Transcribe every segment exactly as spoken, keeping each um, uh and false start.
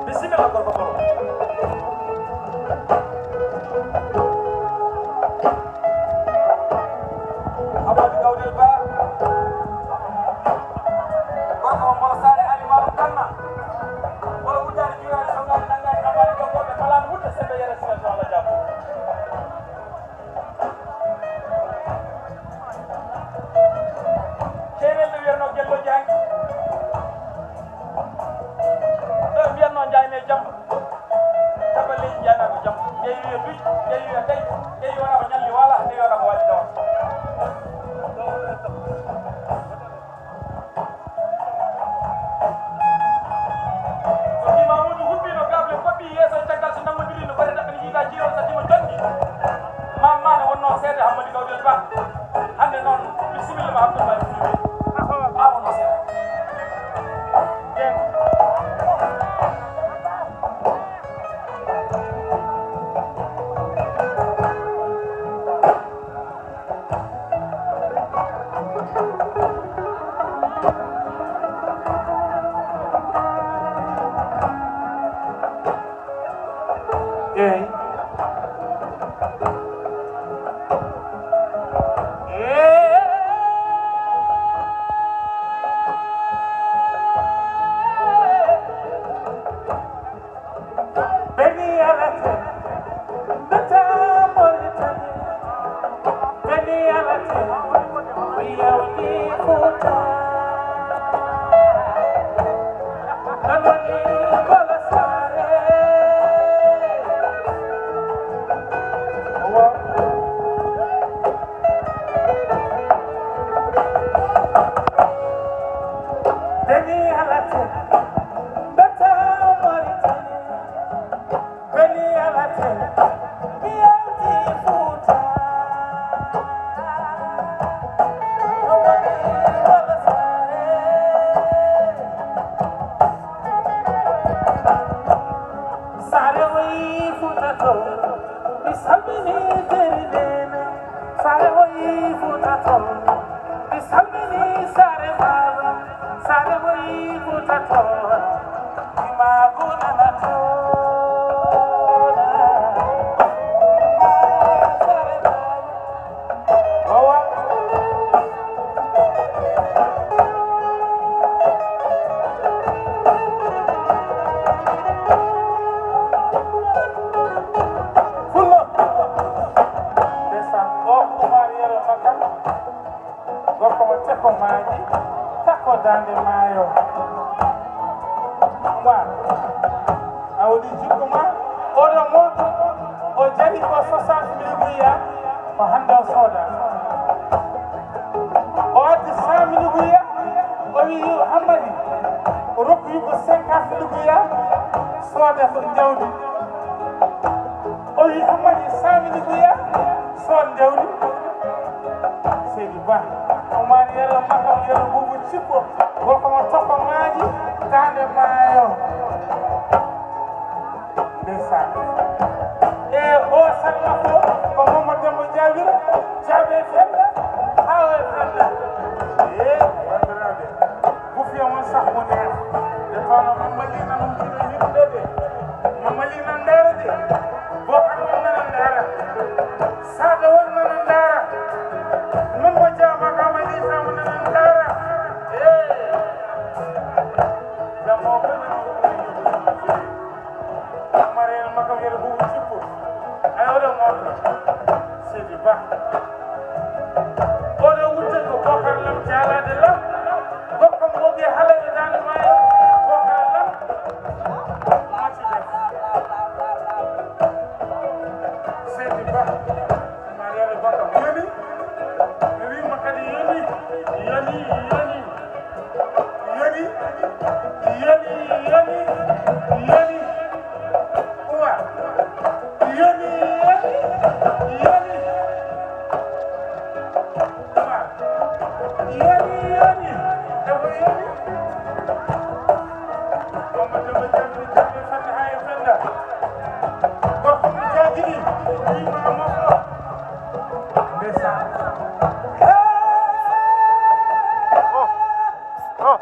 Bisimilla, gorko Kolo. Abadi Gawdel Ba. Gorko mo Mbolo Saare Ali Maalum Kanma. Wala wujjaani juuraani so ngaari nanngaani ambaani jokkooɓe kala no wutta sembe yere sila so Allah jaabo. Ceerel ɓe wiyatnoo Gello Jaañ. Ɗo ɓe mbiyatnoo Njaayne Jam. Taba leydi Njaayna ko jam. Nde wiya duy, nde wiya day, nde wiya ko ñalli waala, nde wiya ko waɗi dawa. So Imaamuuji huɓɓiino gable, koɓɓi yeeso e caggal, so nanngondirii no bari daɓɓe ne yiida jiilaw, so timo jonni. Maam maane wonnoo seede Hammadi Gawdel Ba. Hannde noon, bisimilla ma Abdoul Malick Ndour. Maa wonnoo seede. Eey. Eey. Beni alate, mbeta Mauritanie. Beni alate, o yawti Fuuta. Nanoni Bala Saare. Wa. Beni alate, mbeta Mauritanie. Beni alate, mi yawti Fuuta. Woni Bala Saare. Saare woyi Fuuta to, mi salmini Deri Nene. Saare woyi Fuuta to, mi salmini Saare Baaba. Saare woyi Fuuta to, mi maagu nana to. Saare Baaba. Wawa. Fullo. Ndeysaan, o ko Umar Yero Makka. Gorko mo Cekko Maaji, Takko Daande Maayo. Umar, a woni jikku ma, oɗo monto, o jari ko soixante mille guya, ko hannde o sooda. O addi cent mille guya, o wi Hammadi, o rokki ko cinquante mille guya, sooda ko jawdi. O wi Hammadi, cent mille guya, sood jawdi. So Seydi Ba, Umar Yero Makam Yero Bubu Cikko, gorko mo Tokko Maaji, Daande Maayo. Ndeysaan. E o salma ko, ko Mamadou Demba Jaabira, Jaabe Fenda, Hawa Fenda. E, banndiraaɓe, gufiya mon sax mo neex. Nde tawno Mamadou Lina mo jiɗo yimɓe de. Mamadou Lina ndaara de. Bokar mo nana ndaara. Saada won nana ndaara. Mamadou Dia Makama Lisa mo nana ndaara. E. Jammo ko Amare en makam yere bubu cikku. Ay, oɗo mawɗo. Seydi Ba. Oɗo wutte ko Bokar Lam Jaalaade Lam. Gokkam boge hala e daande maayo. Bokar Lam. Mati def. Seydi Ba. Mariama Baka yoni, mi wiima kadi yoni, yoni, yoni, yoni, yoni, yoni, yoni, Umar, yoni, yoni, yoni, Umar, yoni, yoni, ebo yoni. Mamadou Demba Diagne, Diagne, Fanda, Haye, Fanda. Gorko mo jaagiɗi, wiima moƴƴo. Ndeysaan. Oh, oh.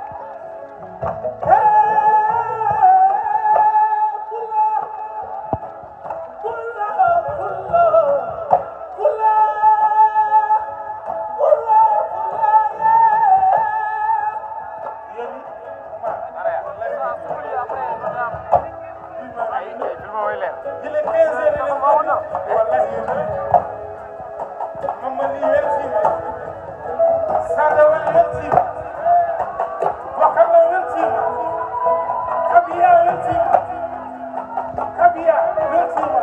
Gila quinze heures eɗen ɗaɓɓi. Wallahi yoni. Mamadou weltiima. Sada Wali weltiima. Bokar Law weltiima. Kabiya weltiima. Kabiya weltiima.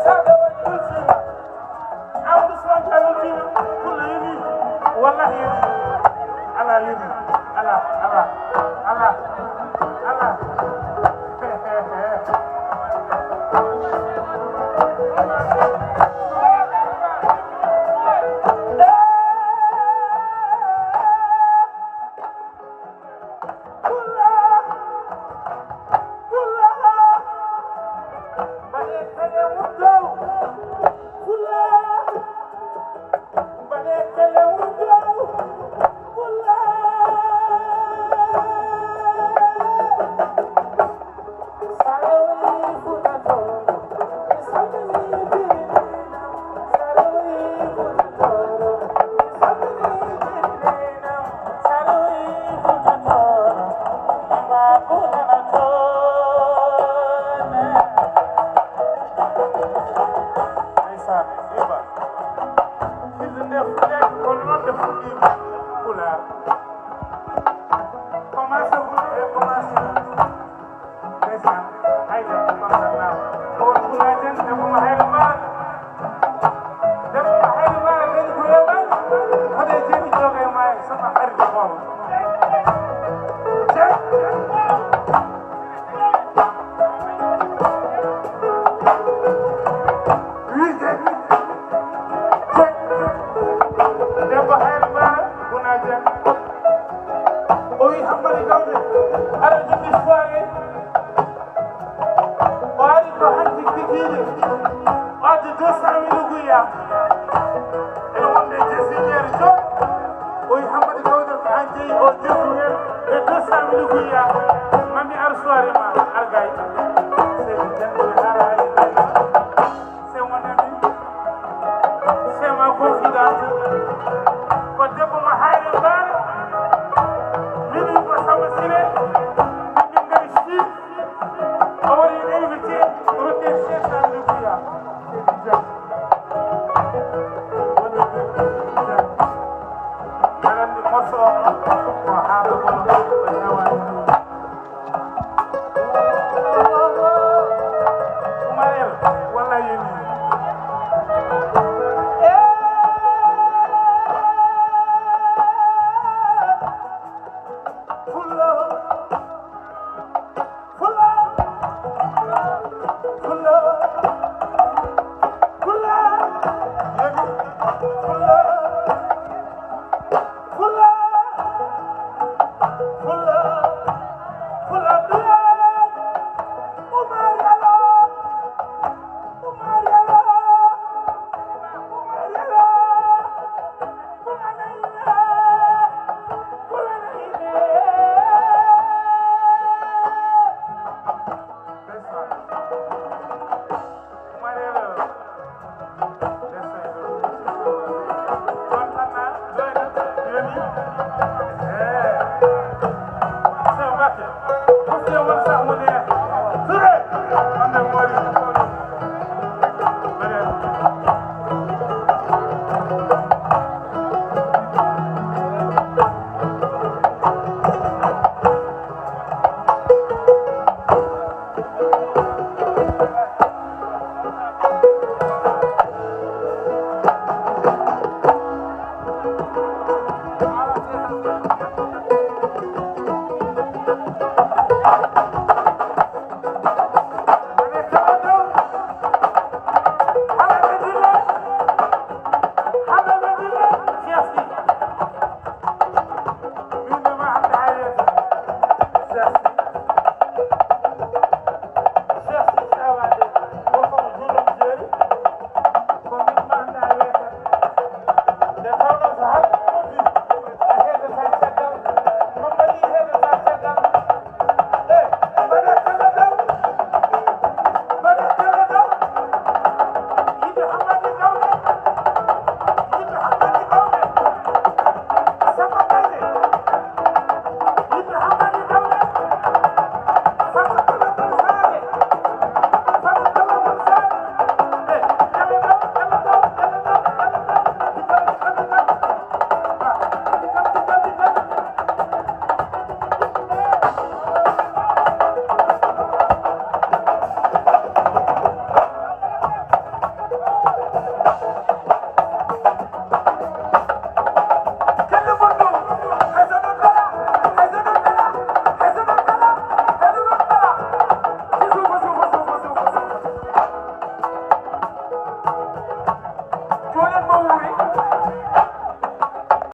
Sada Wali weltiima. Amadou Sow Diallo Dine, Pullo yoni, wallahi yoni. Ala yoni, ala, ala, ala, ala. Ndeysaan, Iba. Filde nde fuɗɗeede, kono noon nde fuɗɗiima. Pulaar. Commencé, commencé. Ndeysaan, ayda, machallah. Ko won Pulaajo en, debbo mo Hayre Mara. Debbo mo Hayre Mara, dañi ko weeɓaani. Hoɗe jeeɗi joga e maayo, sabu xarit boobo. Jeeɗi. Wi jeeɗi. Jeeɗi. Debbo Hayre Mara, Pulaajo en. O wi Hammadi Gawde, aɗa jogii soirée? O ari ko hanti kikiiɗe, o addi deux cent mille guyya. Ene wonde jesigneer jooɗo. O wi Hammadi Gawde ko an jeyi o jesigneer e deux cent mille guyya. Mami ar soirée ma, ar gay. Seydi Dieng ne haala haali gay. C'est mon ami, c'est ma confidente. Ko debbo mo Hayre Mbaare. Min ko Samba Siré. Min ngari Chine. O wari invité, o rokke cinq cent mille guyya. C'est du jeu. Wonde aɗa anndi morceau o, ko haala kono ko ñawaani. Umarel, wallahi yoni. Pullo, pullo, pullo, pullo, yoni.